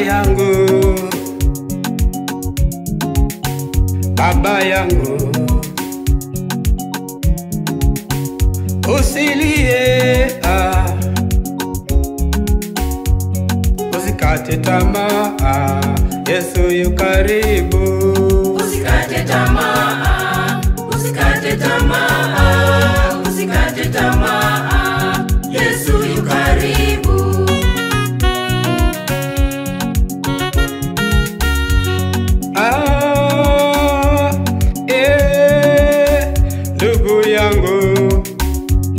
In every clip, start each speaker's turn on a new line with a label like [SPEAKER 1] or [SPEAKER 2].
[SPEAKER 1] yangu, baba yangu, usilie, usikate tamaa, Yesu yu karibu.
[SPEAKER 2] Usikate tamaa, usikate tamaa, usikate tamaa, Yesu yu karibu.
[SPEAKER 1] Ndugu yangu,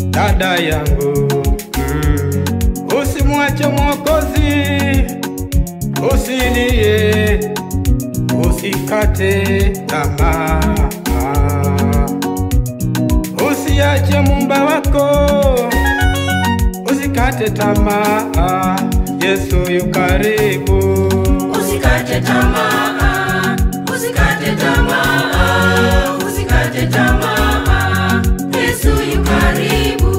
[SPEAKER 1] dada yangu, usimwache Mwokozi, usilie, usikate tamaa, usiache Muumba wako, usikate tamaa, Yesu yu karibu.
[SPEAKER 2] Usikate tamaa, usikate tamaa, usikate tamaa, Yesu yu karibu.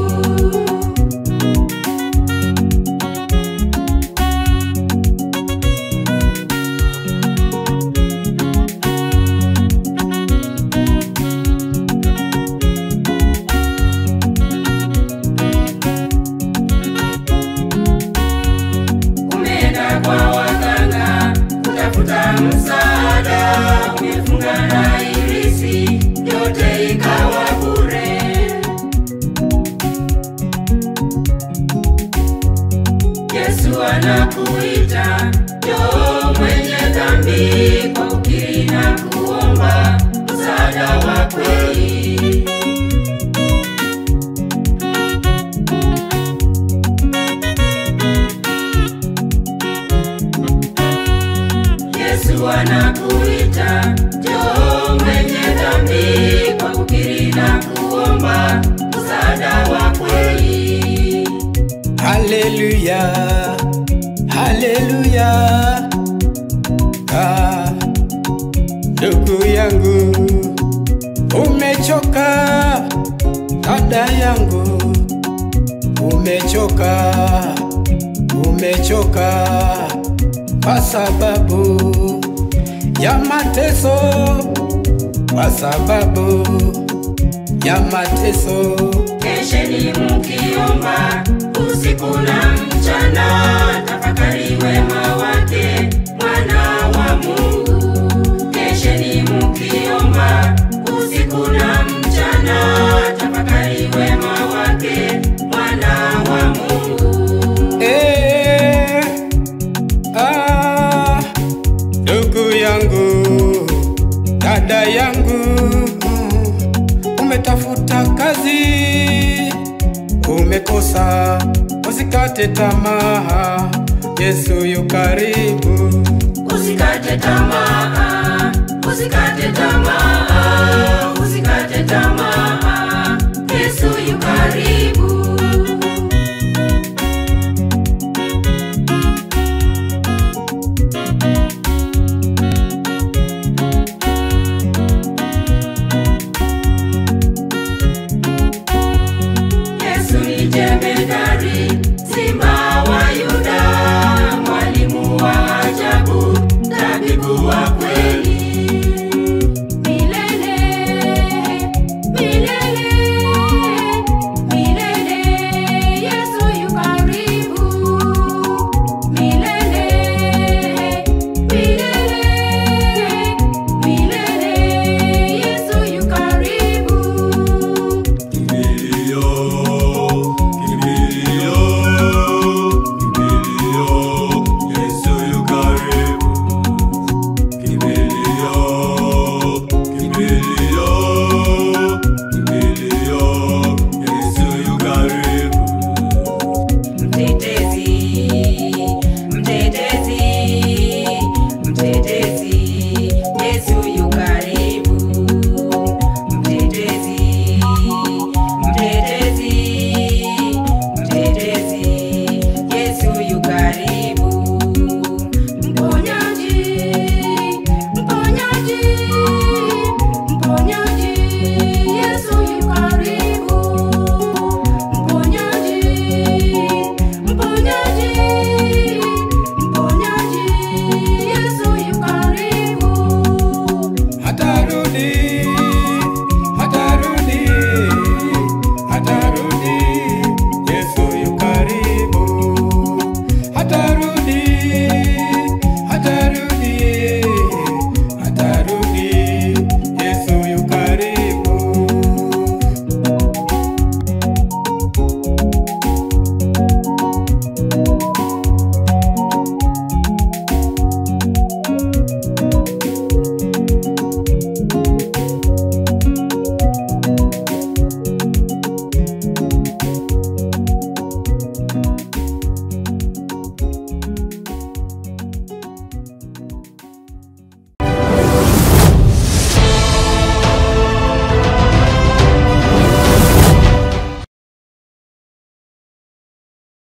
[SPEAKER 2] Umeenda kwa waganga kutafuta msaada, umefunga na irisi, yote ikawa bure. Yesu anakuita, njoo mwenye dhambi, kwa kukiri na kuomba msaada wa kweli. Yesu anakuita, njoo mwenye dhambi, kwa kukiri na kuomba msaada wa kweli.
[SPEAKER 1] Haleluya, haleluya. Ndugu yangu, umechoka, dada yangu, umechoka, umechoka kwa sababu ya mateso, kwa sababu ya mateso.
[SPEAKER 2] Kesheni mkiomba usiku na mchana, tafakari wema wake Mwana wa Mungu. Kesheni mkiomba usiku na mchana, tafakari wema wake Mwana wa Mungu.
[SPEAKER 1] Ndugu yangu, dada yangu, umetafuta kazi, umekosa, usikate tamaa, Yesu yu karibu.
[SPEAKER 2] Usikate tamaa, usikate tamaa, usikate tamaa, Yesu yu karibu. Yesu ni jemedari.